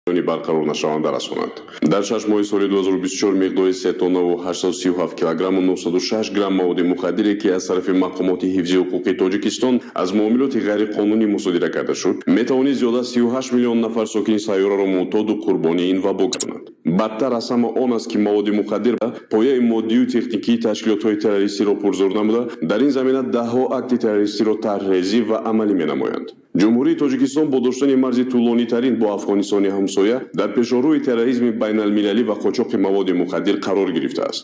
Барқарор нашаванда расонанд. Дар 6 моҳи соли 2024 миқдори 3 тоннаву 837 килограмму 906 грамм маводи мухаддире, ки аз тарафи мақомоти ҳифзи ҳуқуқи Тоҷикистон аз муомилоти ғайриқонунӣ мусодира карда шуд, метавонист зиёда аз 38 миллион нафар сокини сайёраро муътоду қурбонии ин вабо гардонад. Бадтар аз ҳама он аст, ки маводи мухаддир пояи моддию техникии ташкилотҳои террористиро пурзур намуда, дар ин замина даҳҳо акти террористиро тарҳрезӣ ва амалӣ менамоянд. Ҷумҳурии Тоҷикистон бо доштани марзи тӯлонитарин бо Афғонистони ҳамсоя дар пешорӯи терроризми байналмилалӣ ва қочоқи маводи мухаддир қарор гирифтааст.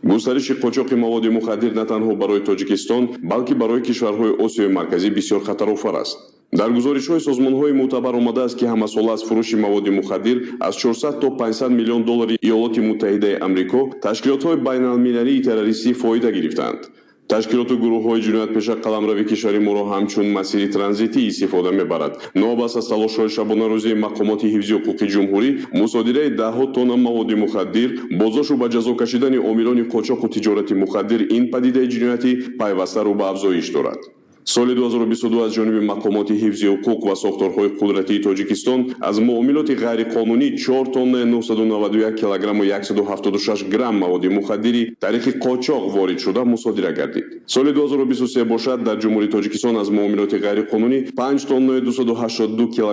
Густариши қочоқи маводи мухаддир на танҳо барои Тоҷикистон, балки барои кишварҳои Осиёи Марказӣ бисёр хатарофар аст. Дар гузоришҳои созмонҳои мӯътабар омадааст, ки ҳамасола аз фурӯши маводи мухаддир аз 400 то 500 миллион доллари Иёлоти Муттаҳидаи Амрико ташкилотҳои байналмилалии террористӣ фоида гирифтаанд. Ташкилоту гурӯҳҳои ҷиноятпеша қаламрави кишвари моро ҳамчун масири транзитӣ истифода мебарад. Новобаста аз талошҳои шабонарӯзии мақомоти ҳифзи ҳуқуқи ҷумҳурӣ, мусодираи даҳҳо тонна маводи мухаддир, боздошту ба ҷазо кашидани омилони қочоқу тиҷорати мухаддир, ин падидаи ҷиноятӣ пайваста рӯ ба афзоиш дорад. Соли 2022 аз ҷониби мақомоти ҳифзи ҳуқуқ ва сохторҳои қудратии Тоҷикистон аз муомилоти ғайриқонунӣ 4 тоннаи 991 килограмму 176 грамм маводи мухаддири тариқи қочоқ ворид шуда мусодира гардид. Соли 2023 бошад, дар Ҷумҳурии Тоҷикистон аз муомилоти ғайриқонунӣ 5 тоннаи 282 кило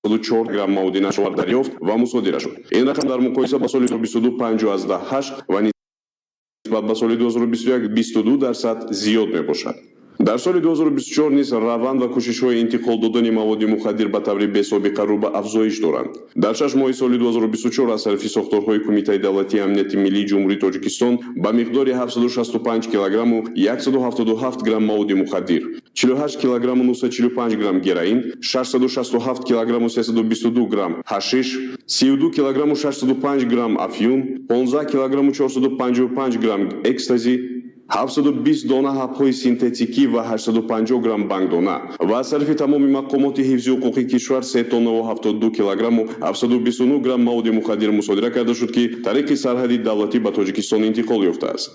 4 грамм маводи нашъаовар дарёфт ва мусодира шуд. Ин рақам дар муқоиса ба соли 2022 5,8 ва нисбат ба соли 2021 22% зиёд мебошад. Дар соли 2024 низ раванд ва кӯшишҳои интиқол додани маводи мухаддир ба таври бесобиқа рӯ ба афзоиш доранд. Дар 6 моҳи соли 2024 аз тарафи сохторҳои Кумитаи давлатии амнияти миллии Ҷумҳурии Тоҷикистон ба миқдори 765 килограмму 177 грамм маводи мухаддир, 48 килограмму 945 грамм героин, 667 килограмму 322 грамм ҳашиш, 32 килограмму 605 грамм афюн, 15 килограмму 455 грамм экстази, 720 дона ҳабҳои синтетикӣ ва 850 грамм бангдона ва аз тарафи тамоми мақомоти ҳифзи ҳуқуқи кишвар 3 тоннаву 72 килограмму 729 грамм маводи мухаддир мусодира карда шуд, ки тариқи сарҳади давлатӣ ба Тоҷикистон интиқол ёфтааст.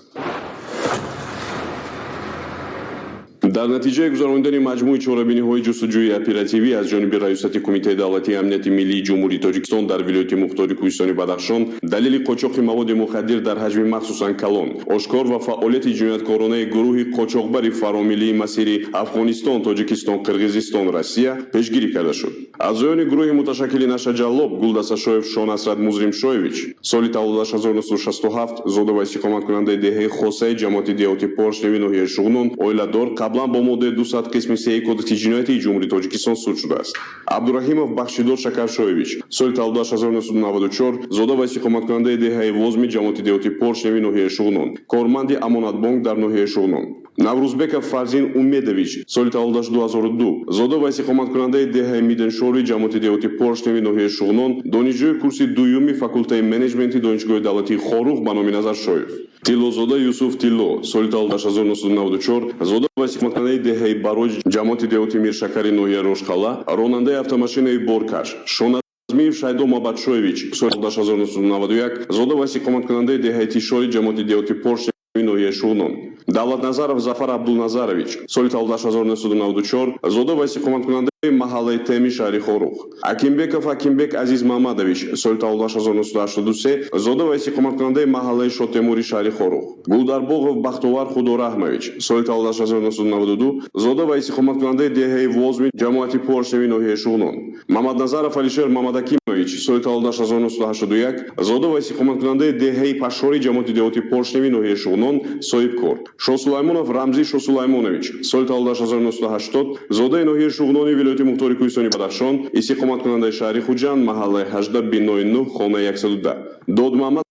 Дар натиҷаи гузаронидани маҷмӯи чорабиниҳои ҷустуҷӯи оперативӣ аз ҷониби Раёсати Кумитаи давлатии амнияти миллии Ҷумҳурии Тоҷикистон дар вилояти мухтори Кӯҳистони Бадахшон далели қочоқи маводи мухаддир дар ҳаҷми махсусан калон ошкор ва фаъолияти ҷинояткоронаи гурӯҳи қочоқбари фаромиллии масири Афғонистон, Тоҷикистон, Қирғизистон, Россия пешгирӣ карда шуд. Аъзоёни гурӯҳи муташаккили нашаҷаллоб Гулдасташоев Шонасрат Музримшоевич, соли таваллудаш 1967, зода ва истиқоматкунандаи деҳаи Хосаи ҷамоати деҳоти Поршневи ноҳияи Шуғнон, оиладор, қаблан бо моддаи 200 қисми сеи Кодекси ҷиноятии Ҷумҳурии Тоҷикистон суд шудааст. Абдураҳимов Бахшидор Шакаршоевич, соли таваллудаш 1994, зода ва истиқоматкунандаи деҳаи Возми ҷамоати деҳоти Поршневи ноҳияи Шуғнон, корманди Амонатбонк дар ноҳияи Шуғнон. Наврӯзбеков Фарзин Умедович, соли таваллудаш 2002, зода ва истиқоматкунандаи деҳаи Миденшори ҷамоати деҳоти Поршневи ноҳияи Шуғнон, донишҷӯи курси дуюми факултаи менеҷменти Донишгоҳи давлатии Хоруғ ба номи Назаршоев. Тиллозода Юсуф Тилло, соли таваллудаш 1994, зода ва истиқоматкунандаи деҳаи Бароҷ ҷамоати деҳоти Миршакари ноҳияи Рошқалъа, ронандаи автомошинаи боркаш. Шоназмиев Шайдо Мабадшоевич, соли таваллудаш 1991, зода ва истиқоматкунандаи деҳаи Тишори ҷамоати деҳоти Поршневи ноҳияи Шуғнон. Давлатназаров Зафар Абдулназарович, соли таваллудаш 1994, зода ва истиқоматкунандаи маҳаллаи Теми шаҳри Хоруғ. Акимбеков Акимбек Азиз Мамадович, соли таваллудаш 1983, зода ва истиқоматкунандаи маҳаллаи Шотемури шаҳри Хоруғ. Гулдарбоғов Бахтовар Худораҳмович, соли таваллудаш 1992, зода ва истиқоматкунандаи деҳаи Возми ҷамоати Поршневи ноҳияи Шуғнон. Мамадназаров Алишер Мамадакимович, соли таваллудаш 1981, зода ва истиқоматкунандаи деҳаи Пашори ҷамоати деҳоти Поршневи ноҳияи Шуғнон, соҳибкор. Шосулаймонов Рамзӣ Шосулаймонович, соли таваллудаш 1980, зодаи ноҳияи Шуғнони вилояти мухтори Кӯҳистони Бадахшон, истиқоматкунандаи шаҳри Хуҷанд, маҳаллаи 18, бинои 9, хонаи 110. Додмамад,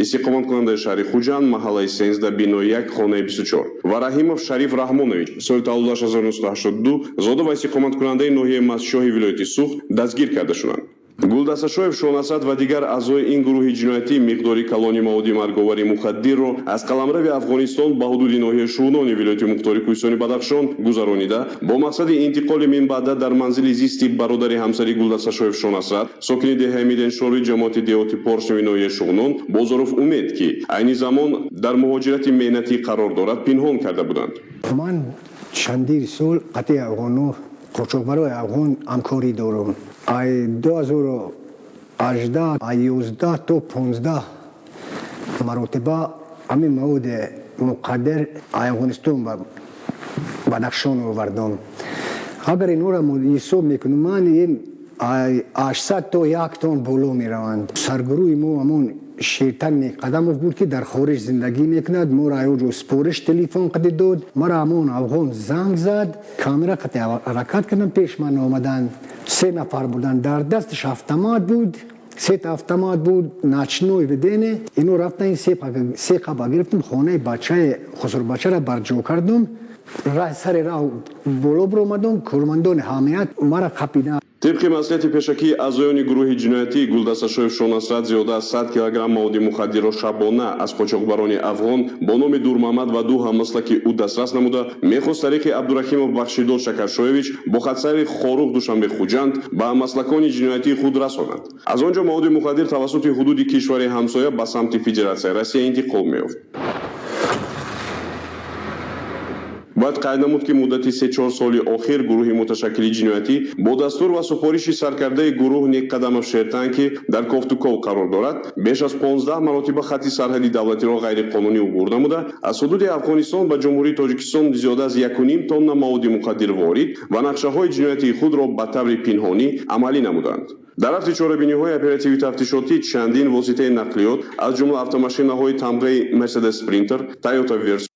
истиқоматкунандаи шаҳри Хуҷанд, маҳаллаи 13, бинои 1, хонаи 24. Ва Раҳимов Шариф Раҳмонович, соли таваллудаш 1982, зода ва истиқоматкунандаи ноҳияи Мастшоҳи вилояти Суғд дастгир карда шуданд. Гулдасташоев Шонасад ва дигар аъзои ин гурӯҳи ҷиноятӣ миқдори калони маводи марговари мухаддирро аз қаламрави Афғонистон ба ҳудуди ноҳияи Шуғнони вилояти мухтори Кӯҳистони Бадахшон гузаронида, бо мақсади интиқоли минбаъда дар манзили зисти бародари ҳамсари Гулдасташоев Шонасрат, сокини деҳаи Миденшори ҷамоати деҳоти Поршневи ноҳияи Шуғнон, Бозоров Умед, ки айни замон дар муҳоҷирати меҳнатӣ қарор дорад, пинҳон карда буданд. Ман чандир сол қатъи афғоно Қочоқбарои афғон ҳамкорӣ дорам. Ай 2018 ай 11 то 15 маротиба ҳамин маводи муқаддир Афғонистон ба Бадахшон овардам. Агар инҳоро ҳисоб мекунам, ман ин 800 то 1 тон боло мераванд. Саргурӯҳи мо ҳамон Шертан Қадамов буд, ки дар хориҷ зиндагӣ мекунад. Моро аёҷо спориш телефон қади дод. Мара ҳамон афғон занг зад, камера қати ҳаракат кардам, пеш ман омаданд. Се нафар буданд, дар дасташ автомат буд, сета автомат буд, ночной ведение. Ино рафтан, се қаба гирифтам, хонаи бачаи хусурбачаро барҷо кардум. Сари раҳ боло биромадум, кормандони ҳамият мара қапиданд. Тибқи маслиҳати пешакии аъзоёни гурӯҳи ҷиноятӣ, Гулдасташоев Шонасрат зиёда аз 100 килограмм маводи мухаддирро шабона аз қочоқбарони афғон бо номи Дурмамад ва ду ҳаммаслаки ӯ дастрас намуда, мехост тариқи Абдурахимов Бахшидод Шакаршоевич бо хатсайри Хоруғ Душанбе Хуҷанд ба ҳаммаслакони ҷиноятии худ расонад. Аз он ҷо маводи мухаддир тавассути ҳудуди кишвари ҳамсоя ба самти Федератсияи Россия интиқол меёфт. Бояд қайд намуд, ки муддати 3-4 соли охир гурӯҳи муташаккили ҷиноятӣ бо дастур ва супориши саркардаи гурӯҳ Неққадамов Шертан, ки дар Кофтуков қарор дорад, беш аз 15 маротиба хатти сарҳади давлатиро ғайриқонунӣ убур намуда, аз ҳудуди Афғонистон ба Ҷумҳурии Тоҷикистон зиёда аз 1,5 тонна маводи мухаддир ворид ва нақшаҳои ҷиноятии худро ба таври пинҳонӣ амалӣ намуданд. Дар рафти чорабиниҳои оперативӣ тафтишотӣ чандин воситаи нақлиёт, аз ҷумла автомашинаҳои тамғаи Мерседес Спринтер, Тойота Версо,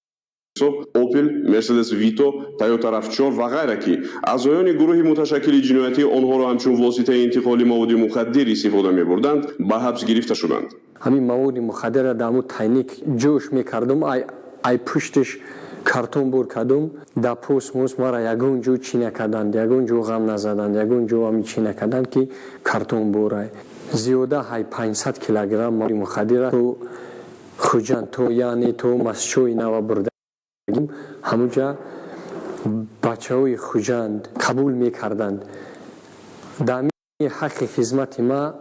Опел, Мерседес Вито, Тойота Рав4 ва ғайра, ки аъзоёни гурӯҳи муташаккили ҷиноятӣ онҳоро ҳамчун воситаи интиқоли маводи мухаддир истифода мебурданд, ба ҳабс гирифта шуданд. Ҳамин маводи мухаддирро дар ҳамун тайник ҷӯш мекардум, ай пуштиш картон бур кардум, дар пӯст мӯст мара ягон ҷо чӣ накарданд, ягон ҷо ғам назаданд, ягон ҷо ҳамин чӣ накарданд, ки картон бурай. Зиёда ҳай 500 килограмм маводи мухаддирро то Хуҷанд, то яъне то Масчои нава бурда, ҳамуҷа бачаҳои Хуҷанд қабул мекарданд. Дар ҳаққи хизмати ма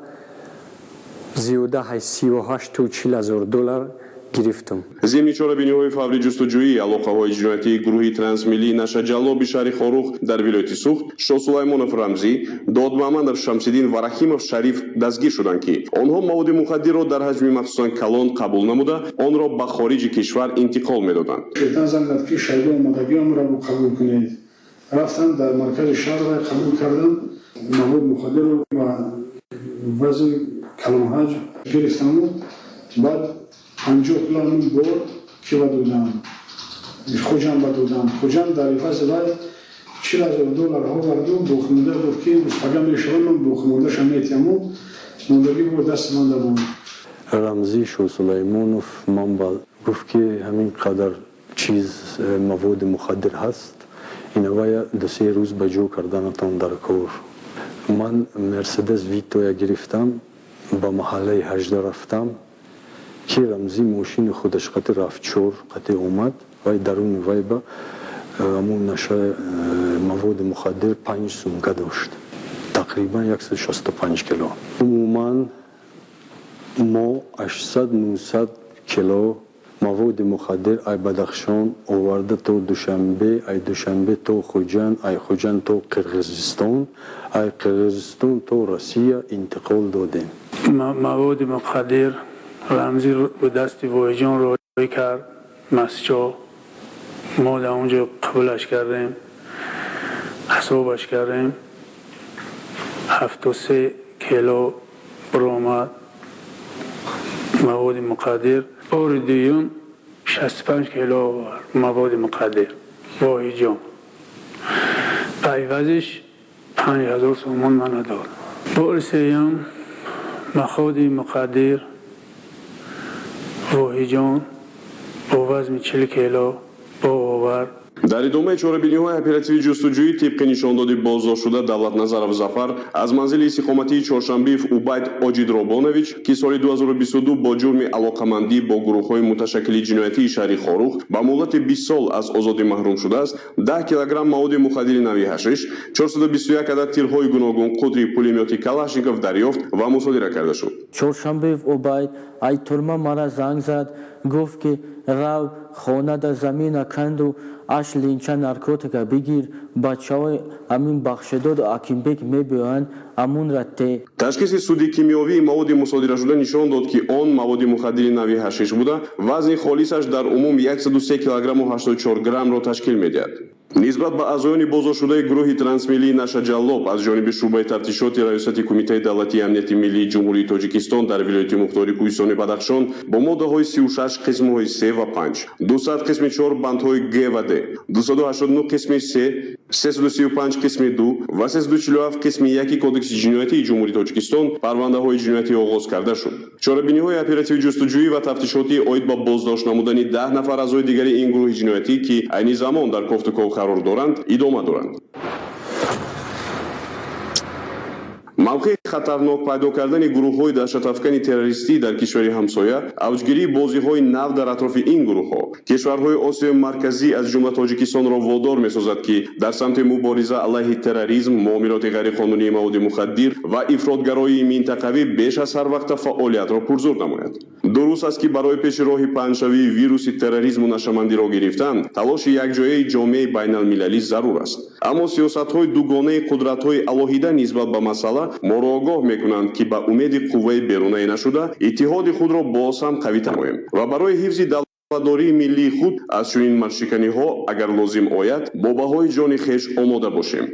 зиёда 38 то 40 ҳазор доллар гирифтум. Зимни чорабиниҳои фаври ҷустуҷӯӣ алоқаҳои ҷиноятии гурӯҳи трансмиллии нашаҷаллоби шаҳри Хоруғ дар вилояти Суғд Шосулаймонов Рамзӣ, Додмамадов Шамсиддин ва Раҳимов Шариф дастгир шуданд, ки онҳо маводи мухаддирро дар ҳаҷми махсусан калон қабул намуда, онро ба хориҷи кишвар интиқол медоданд. Шайтан занг зад, ки шайдо омадагиамро қабул кунед. Рафтам дар маркази шаҳр қабул кардам, маводи мухаддирро ба вазни калонҳаҷ гирифтаму баъд 50 кило бор ки ба додам, Хуҷанд ба додам. Хуҷанд дар ивази вай 40 ҳазор доллар оварду, боқимонда гуфт, ки пага мешавад, ман боқимондаша метиҳаму мондагӣ бо дасти ман буд. Рамзӣ Шосулаймонов ман ба гуфт, ки ҳамин қадар чиз маводи мухаддир ҳаст, инавая 2-3 рӯз ба ҷо карданатон дар кор. Ман Мерседес Витоя гирифтам, ба маҳаллаи 18 рафтам, ки Рамзӣ мошини худаш қати Рав4 қати омад, вай даруни вай ба ҳамун наша маводи мухаддир 5 сумка дошт, тақрибан 165 кило. Умуман мо 800-900 кило маводи мухаддир ай Бадахшон оварда то Душанбе, ай Душанбе то Хуҷанд, ай Хуҷанд то Қирғизистон, ай Қирғизистон то Россия интиқол додем. Маводи мухаддир Рамзӣ ба дасти воҳиҷон роҳӣ кард Масчо. Мо дар он ҷо қабулаш кардем, ҳисобаш кардем, 73 кило баромад маводи муқаддир. Бори дуюм 65 кило овард маводи муқаддир воҳиҷон. Ба ивазиш 5000 сомон мана дод. Бори сеюм маводи муқаддир воҳиҷон бо вазни 40 кило бо овард. Дар идомаи чорабиниҳои оперативӣ ҷустуҷӯӣ тибқи нишондоди боздоштшуда Давлатназаров Зафар аз манзили истиқоматии Чоршанбиев Убайд Оҷидробонович, ки соли 2022 бо ҷурми алоқамандӣ бо гурӯҳҳои муташаккили ҷиноятии шаҳри Хоруғ ба муҳлати 20 сол аз озодӣ маҳрум шудааст, 10 килограмм маводи мухаддири нави ҳашиш, 421 адад тирҳои гуногун қудри пулемёти Калашников дарёфт ва мусодира карда шуд. Чоршанбеев Убайд ай турма мара занг зад, гуфт ки рав хонада замина канду аш линча наркотика бигир, бачаҳои амин Бахшедоду Акимбек мебиёянд, амунра те. Ташхиси суди кимиёвии маводи мусодирашуда нишон дод, ки он маводи мухаддири нави ҳашиш буда, вазни холисаш дар умум 103 килограмму 84 граммро ташкил медиҳад. Нисбат ба аъзоёни боздоштшудаи гурӯҳи трансмиллии нашаҷаллоб аз ҷониби шӯъбаи тафтишоти Раёсати Кумитаи давлатии амнияти миллии Ҷумҳурии Тоҷикистон дар вилояти мухтори Кӯҳистони Бадахшон бо моддаҳои 36 қисмҳои 3 ва 5, 200 қисми 4 бандҳои Г ва Д, 289 қисми 3, 335 қисми 2 ва 347 қисми 1 Кодекси ҷиноятии Ҷумҳурии Тоҷикистон парвандаҳои ҷиноятӣ оғоз карда шуд. Чорабиниҳои оперативӣ ҷустуҷӯӣ ва тафтишотӣ оид ба боздошт намудани 10 нафар аъзои дигари ин гурӯҳи ҷиноятӣ, ки айни замон дар кофтуков қарор доранд, идома доранд. Мавқеи хатарнок пайдо кардани гурӯҳҳои даҳшатафкани террористӣ дар кишвари ҳамсоя, авҷгирии бозиҳои нав дар атрофи ин гурӯҳҳо кишварҳои Осиёи Марказӣ, аз ҷумла Тоҷикистонро водор месозад, ки дар самти мубориза алайҳи терроризм, муомилоти ғайриқонунии маводи мухаддир ва ифротгароии минтақавӣ беш аз ҳар вақта фаъолиятро пурзур намояд. Дуруст аст, ки барои пеши роҳи паҳншавии вируси терроризму нашъамандиро гирифтан талоши якҷояи ҷомеаи байналмилалӣ зарур аст. Аммо сиёсатҳои дугонаи қудратҳои алоҳида нисбат ба масъала моро огоҳ мекунанд, ки ба умеди қувваи берунае нашуда иттиҳоди худро боз ҳам қавӣ намоем ва барои ҳифзи давлатдории миллии худ аз чунин маршиканиҳо, агар лозим ояд, бо баҳои ҷони хеш омода бошем.